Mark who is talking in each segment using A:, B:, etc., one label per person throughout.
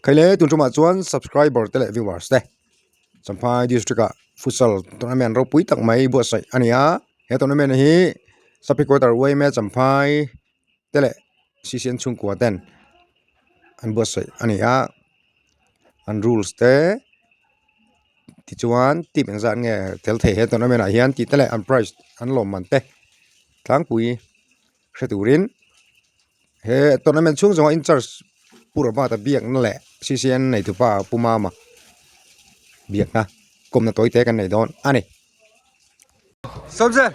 A: Khaile tun tumah chuan subscriber te leh viewers te Champhai district ah futsal tournament ropui tak mai buatsaih a ni a, he tournament hi sub headquarter yma Champhai te leh CCN chhungkua ten an buatsaih a ni a, an rules te tichuan team engzat nge tel thei he tournament ah hian tih te leh an prize an lawmman te tlangpui hre turin he tournament chhung zawng a incharge pu Robert a biakna leh C_C_N neitupa pu Mama biakna kawmna tawi te kan nei dawn a ni. Sawmzel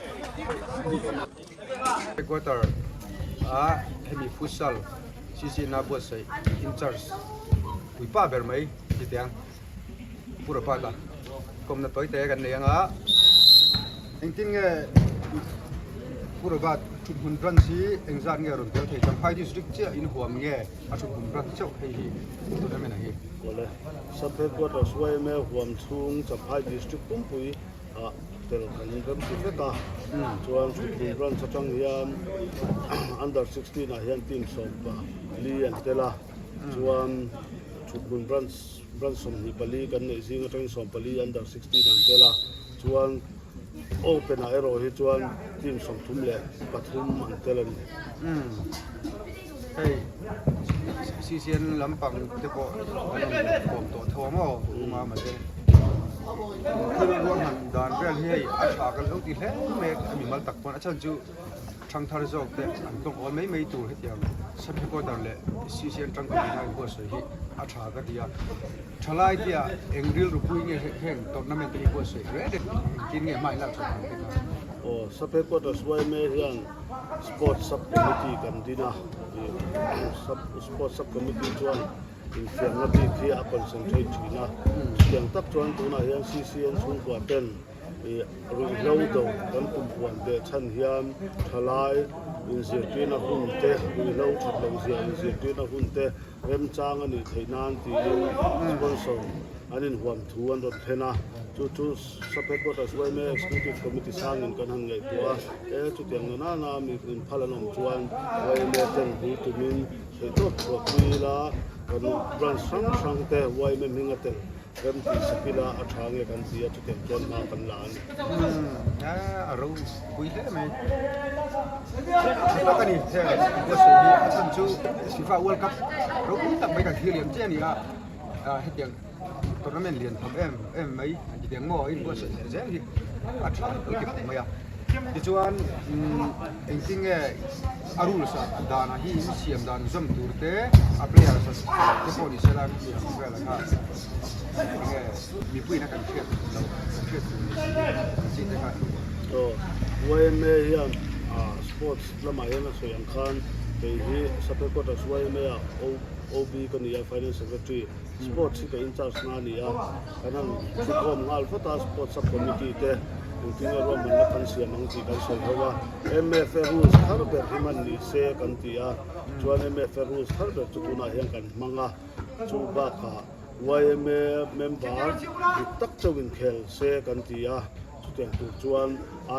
A: Headquarter a hemi futsal C_C_N a buatsaih incharge puipa ber mai chutiang pu Robert a kawmna tawi te kan nei anga engtin nge Pu Robert thuthmun branch hi engzat nge rawn tel thei Champhai district chiah in huam nge a thuthmun branch chauh hei hi tournament ah hi.
B: Awle, Sub Headquarters yma huam chhung Champhai district pumpui ah tel kan remti vek a, chuan thuthmun branch atang hian under 16 ah hian team 14 an tel a, chuan thuthmun branch branch 24 kan neih zing atangin 14 under 16 an tel a, chuan Open ah erawh hi chuan team 33 an tel a ni.
A: Umm hei CCN lampang te pawh an rawn kawm tawh tho ang aw Uma mate thil ruahman dan vel hi hei a tha ka lo ti hle mai a mimal tak pawn a chhan chu thangthar zawk te an tawng awl mai mai tur hetiang sub headquarter leh CCN tangkai ina an buatsawi hi a tha ka ti a. Thalai tia eng rilru pui nge heng tournament te hi buatsaih reng reng engtin nge hma in lak that ang te kha?
B: Aw, Sub Headquarters yma hian Sports Sub Committee kan din a, ih Sports Sub Committee chuan infiamna bik hi a concentrate thin a, chutiang tak chuan tunah hian CCN chhungkua ten ih ruihhlo do kan kum huan beh chhan hian thalai inzirtirna hun te, ruihhlo that loh zia inzirtirna hun te, Remchang a nih theih nan tiin sponsor an inhuam thu an rawn thlen a, chu chu Sub Headquarters yma Executive Committee sangin kan han ngaihtuah a, e chutiang na nana mi inphal an awm chuan yma ten bul tumin theihtawp chhuah pui ila kan branch hrang hrang te yma hming a tel Rem tih sakila a tha nge kan ti a, chutiang chuan hma kan la a ni.
A: Umm a ropui hle mai. Tha tak a ni heng buatsaih hi a chhan chu FIFA World Cup ropui tak mai kan thlir liam chiah a ni a, hetiang tournament lian tham em em mai an ti teng maw a inbuatsaih leh zel hi a tha lo ti khawp mai a. Tichuan engtin nge a rules ah danah hi in siam dan zawm tur te a players te pawh ni sela an ti ang vel ang a enge mipuiin a kan hriat loh kan hriat tur ni si ang chi te kha.
B: Aw yma hian sports lamah hian a sawi ang khan kei hi sub headquarters yma ah OB ka ni a finance secretary sports hi ka incharge na a ni a. Kan han thukhawm nghal vat a, Sports Sub Committee te engtin nge ruahmanna kan siam ang tih kan sawi ho a, MFA rules thar ber hi hman ni se kan ti a, chuan MFA rules thar ber chu tunah hian kan hmang a, chu bakah yma member dik tak chauh inkhel se kan ti a, chutiang tur chuan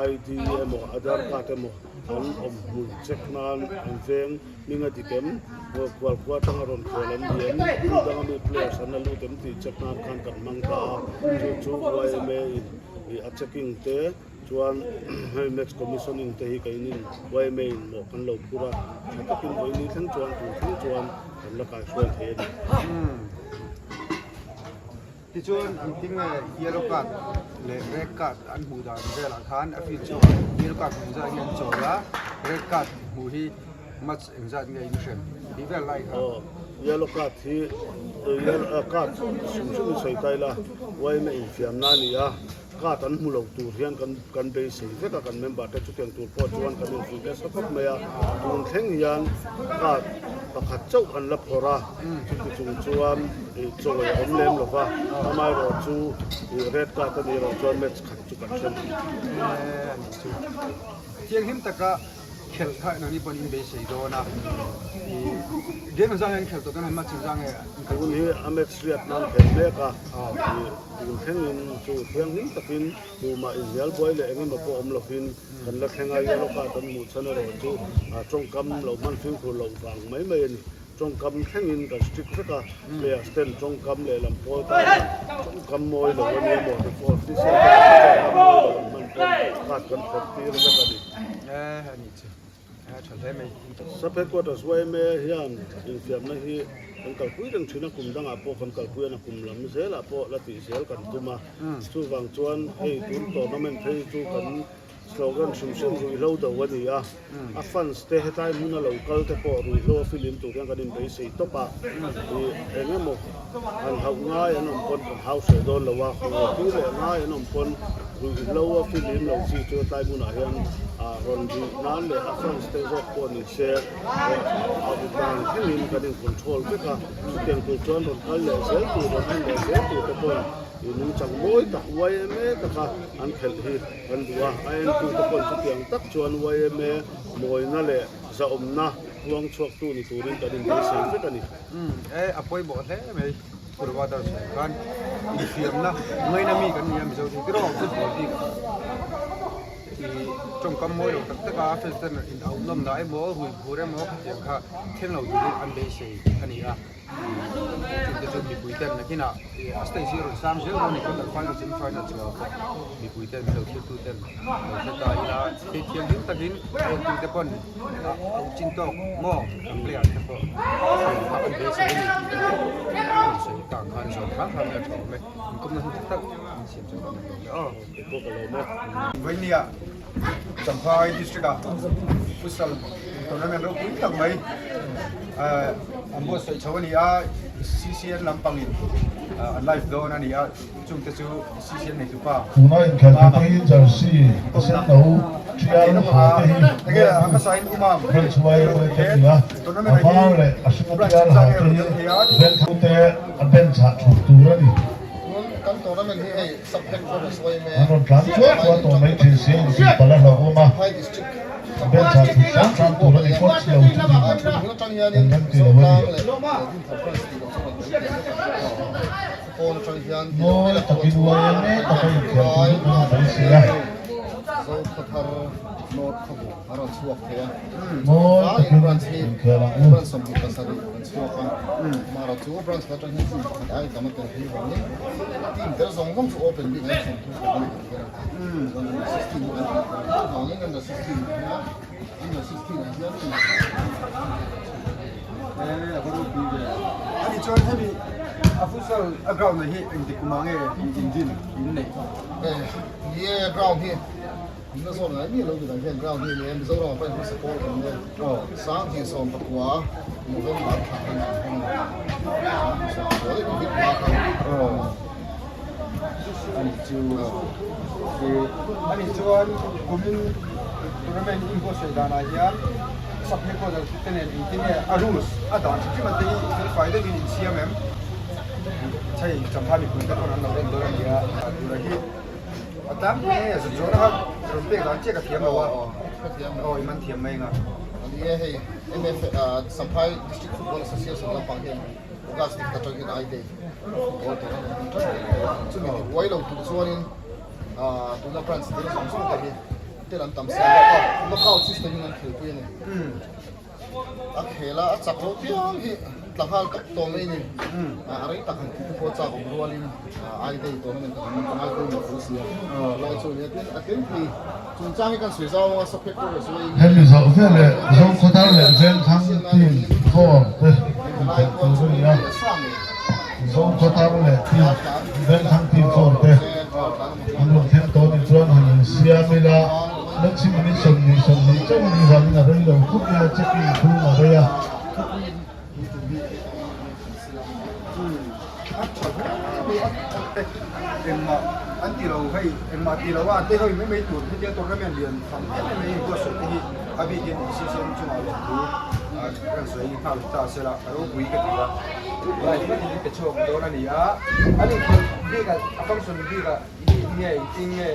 B: ID emaw Aadhaar card emaw an awm hmun check nan an veng. Hming a dik em? Kual khua atanga rawn khual an ni em? Hmun danga mi players an la lut em tih check nan khan kan hmang ta a, chu chu yma in ih a checking te chuan hei match commissioning te hi keinin yma in mawh kan lo phur a, tha takin vawiin thleng chuan tun thleng chuan kan la kaihruai thei a ni.
A: Tichuan engtin nge yellow card leh red card an hmuh dan velah khan a field chhuakah yellow card hmuh zat nge an chawi a, red card hmuh hi match engzat nge in hrem tih vel lai kha.
B: Aw, yellow card hi card hrim hrim in sawi ta ila yma infiamna a ni a. Card an hmu lo tur hian kan kan beisei vek a, kan member te chutiang tur pawh chuan kan infuih nasa khawp mai a, tun thleng hian card pakhat chauh an la phawrh a, chuti chung chuan ih chaw a awm lem lo va, amaherawh chu ih red card a nih erawh chuan match khat chu kan hrem.
A: E a nih chu. Thianghlim taka khelh kha nangni pawhin in beisei dawn a, ih game zang hian khelh tawh dawn a, match zang nge in kal
B: Tun hi a match riat nan khelh mek a, ih Tun thlengin chu thianghlim takin tumah inhnial buai leh engemaw pawh awm lovin kan la thleng a, yellow card an hmuh chhan erawh chu tawngkam lo hman fimkhur loh vang mai mai a ni. Tawngkam thlengin kan strict vek a, players ten tawngkam lehlam pawl tana tawngkam mawi lo a nia maw before official ten tawngkam mawi lo an hman pawn card kan phawrh tir vek a ni. Sub Headquarters yma hian infiamna hi kan kalpui reng thin a, kum dangah pawh kan kalpui a, na kum lam zelah pawh la tih zel kan tum a, chuvang chuan hei tun tournament phei chu kan Slogan hrim hrim ruihhlo do a ni a, a fans te hetlai hmuna lo kal te pawh ruihhlo a filim tur hian kan inbeisei tawp a, ih eng emaw han hauh ngai an awm pawn kan hau hreh dawn lo a, haw leh ngai an awm pawn ruihhlo a filim lo chi chu hetlai hmunah hian ah rawn rih nan leh a fans te zawk pawh ni se a dan thlengin kan in control vek a, chutiang tur chuan rawn kal leh zel tur rawn en leh zel tur te pawn ih nungchang mawi tak yma taka an khelh hi. Kan duh a, a entute pawn chutiang tak chuan yma mawina leh zahawmna huang chhuaktu ni turin kan inbeisei vek a ni.
A: Umm e, a pawimawh hle mai Purwa Darshan khan infiamna ngaina mi kan ni a Mizo chu tiraw football bik i tawngkam mawi lo tak tak a fans ten in auh nawmna emaw rui phur emaw khatiang kha thleng lo turin an beisei a ni a. Chungte chu mipui ten nakinah a stage hi a rawn sang zel dawn a ni quarter final semi final chhuah pawh mipui ten min lo thlir ten lo hre ta ila thil thianghlim takin a entu te pawn a chin tawk maw kan player te pawh a an beisei a ni tih te pawh rawn sawi ta ang khan zawm hram hram ila tha awm e inkawmna hun tha tak min siam chuan kan awm lawm e aw.
B: Keipawh ka lawm e.
A: Vainia Champhai district ah futsal tournament ropui tak mai an buatsaih chho a ni a, CCN lampangin an live dawn a ni a, chungte chu CCN nei tupa
C: Tuna inkhelhna te hi jersey a sen lo tial ha te hi French YMA te a ni a, a var leh a hringa tial ha te hi Vengthute a bench ah thut tur a ni. An rawn tlan chuai chuai tawh mai thin si a inzui palh a hlauhawm a, bench ah thut hram hram tur a ni coach lo chu din kan rem ti lo a ni. Mawi takin YMA taka inkhel turin an inbeisei a. Mawi takin inkhel ang u.
A: Ani chu ani chuan kumin tournament inbuatsaih danah hian sub headquarter te nen engtin nge a rules a dan hrim hrim a te hi felfai deuhin in siam em chhei Champhai mipui te pawn an lo en dawn a nia tura hi a tlangpui nge zut zawhna kha rawn pek dan chiah ka thiam lo a aw i man thiam mai anga.
D: Ani e hei MF Champhai District Football Association lampang hian August ni khat atangin ai day football tur a ni tan chumi ti buai lo tur chuanin tuna branch tel zawng zawng te hi tel an tam sia knockout system in an khelpui a ni a khel a a chak lo piang hi tla nghal tawp tawh mai a ni a rei tak han tih te pawh chak awm rualin ai day tournament kan han ngai pawimawh tho sia lai chu a nia tin a tlem thei chungchang hi kan sawi zau anga sawphet pawh rawn sawi
C: Hemi zawh veleh Zokhawthar leh Vengthang team four te inkhelh tur a ni a, Zokhawthar leh team Vengthang team four te an rawn thleng tawh a nih chuan han insiam ila, maximum in 20 20 chauh a nih vangin a rei lo khawp mai a, checking chhung a rei a.
A: A tha hle mai a, engmah an ti lo hei engmah ti lo a an tei hawi mai mai tur hetia tournament lian tham em em mai inbuatsaih te hi a bikin CCM chungah lawm thu kan sawi nghal ta se la a ropui ka ti a, live takin in pe chhuak dawn a ni a, an inkhelh bikah a function bikah hi nge engtin nge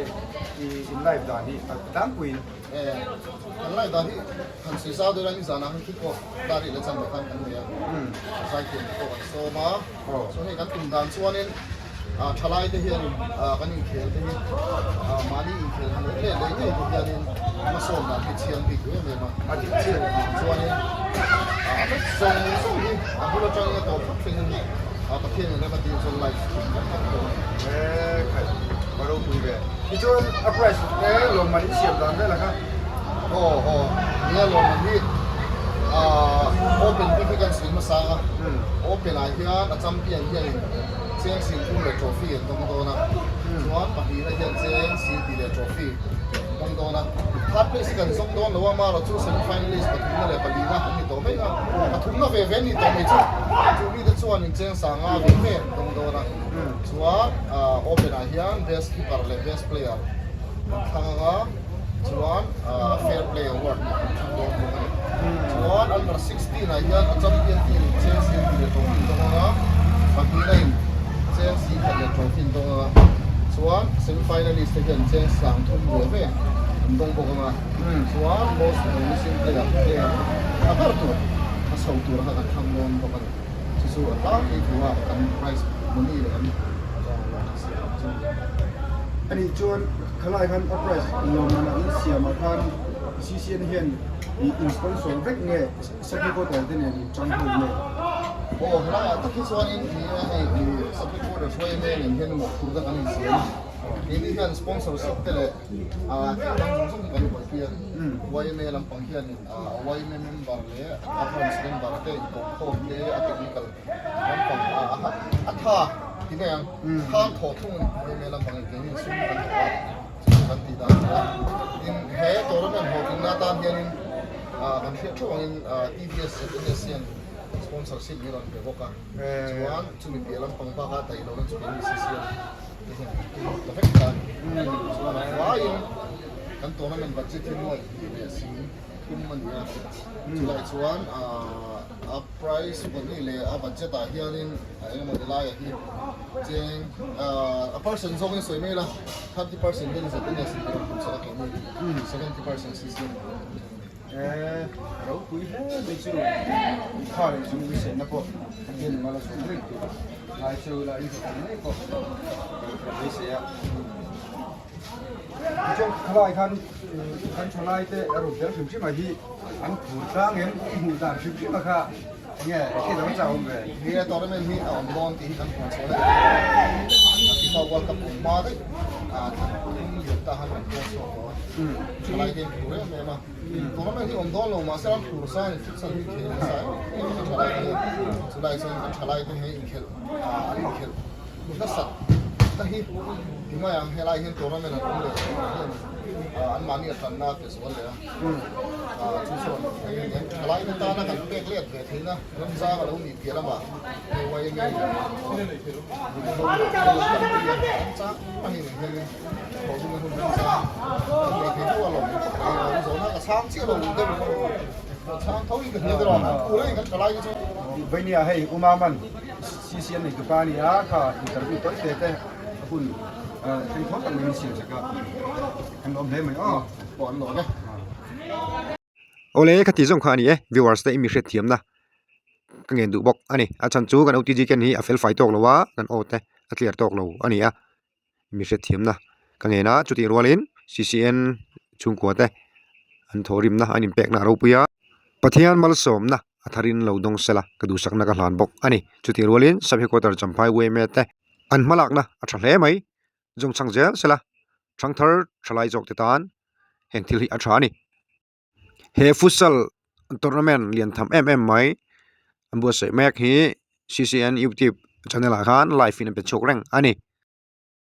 A: i in live dan hi a tlangpuiin.
D: Kan live dan hi Han sawi zau deuh lai nizanah khan kick off dar rih leh chan leh khan kan nei a, zaithiam te pawh kan sawm a, chuan hei kan tum dan chuanin thalai te hianin kan inkhel te hi mahni inkhel han leh leh ngei te hianin hmasawn dan hi chhiang bik em em a, chuanin. A match zawng zawng hi a bul atangin a tawp thlap thlengin Pathian in rem a tih chuan live stream vek vek dawn a ni.
A: He khai va ropui ve. Tichuan a prize te lawmman in siam dan vel a kha.
D: Aw aw nia lawmman hi open bik hi kan sawi hmasa a, open ah hian a champion hianin cheng singthum leh trophy an dawng dawn a, chuan pahnihna hian cheng singti leh trophy an dawng dawn a, third place hi kan zawng dawn lo a, amaherawh chu semi finalist pathumna leh palina an ni tawh mai a, pathumna ve ve an ni tawh mai chu, chu mite chuanin cheng sanga ve ve an dawng dawn a, chuan open ah hian best keeper leh best player an thlang ang a, chuan fair play award an thlang dawn bawk a ni. Chuan under 16 ah hian a champion team in Chelsea an ti leh trophy an dawng ang a, pahnihna in Chelsea khat leh trophy an dawng ang a, chuan semi finalist te hian Chelsea sang thum ve ve an dawng bawk ang a, chuan most promising player player a ber tur a chho tur kha kan thlang dawn bawk a ni. Chu chu a tlangpui thu a kan prize money leh kan siam chu.
A: Ani chuan khalai khan a prize lawmman a insiamah khan CCN hian in sponsor vek nge Supply Quarter te nen in chang ho nge?
D: Aw helaiah tak hi chuanin ni e hei Supply Quarter hruai emaw nen hian mawhphurhna kan insiam a, keini hian sponsorship te leh thil dang zawng zawng hi kan buaipui a, yma lampang hianin yma member leh a branch member te inkawmkhawm te a technical lampang a tha ti mai ang, khang thawh thung a ni yma lampangin keini sum kan thawk a. Kan tih dan a ni a. Tin, he tournament hlawhtlinna atan hianin kan hriat theuh angin TVS ZNS hian sponsorship min rawn pe bawk a. Chuan chumi piah lampang baka daih lohna chu keini CCM te hian kan tum ta vek ta a ni. Chuan a vaiin kan tournament budget hi nuaih hnih leh sing thum a ni a. Chulai chuan a prize pahnih leh a budget ah hianin a engemaw ti laiah hi Cheng a percent zawngin sawi mai la, 30% hian ZNS in kan hmuh chhuak a keini 70% CCM in kan hmuh chhuak a ni.
A: Eh, ropui hle mai chu kha leh chung wisehna pawh Pathian in mal a sawm reng tur ngai chu la in hmu thei mai pawh kan beisei a. Tichuan khalai khan kan thalai te a rawn tel hrim hrim a hi an phur tlang em i hmuh dan hrim hrim a kha enge hriat ang chak awm ve.
D: He tournament hi a awm dawn tih hi kan puan chhuah daih a FIFA World Cup awm hma daih a thlan thum lian ta han kan puan chhuak tawh a thalai te an phur em em a tournament hi awm dawn lo mahse an phur sa a ni futsal hi khel nasa em em a thalai te hian chulai chuan kan thalai te he inkhelh an inkhelh Hlasat na hi ti mai ang, helai hian tournament an awm leh tih hian anmahni a tanna a pe zual leh a, chu chuan hei an thalaite tana kan pek let ve theihna ramzang a lo nih piah lamah hei YMA chang a ni nen hianin thawhdunna hun ramzang kan nei thei deuh a lawm awm zawhna ka chhang chiah lo deuh ka chhang tho in ka hria deuh a, an phur a ni kan thalaite chu.
A: Vainia hei Umaman. CCN nei tupa a ni a, kha interview tawi te te a hun thleng thaw tak mai min siam sak a, an lawm hle mai aw.
D: Pawh an lawm e.
A: Awle khati zawng kha a ni e, viewers te i mi hriatthiamna ka ngen duh bawk a ni, a chhan chu kan OTG ken hi a fel fai tawk lo a, kan aw te a clear tawk lo a ni a. Mi hriatthiamna ka ngen a, chutih rualin CCN chhungkua te an thawhrimna an inpekna a ropui a, Pathian malsawmna a tharin lo dawng sela ka duhsakna ka hlan bawk a ni. Chutih rualin Sub Headquarter Champhai yma te an hmalakna a tha hle mai, zawngchhang zel sela thangthar thalai zawk te tan heng thil hi a tha a ni. He futsal tournament lian tham em em mai an buatsaih mek hi CCN youtube channel ah khan live in an pe chhuak reng a ni.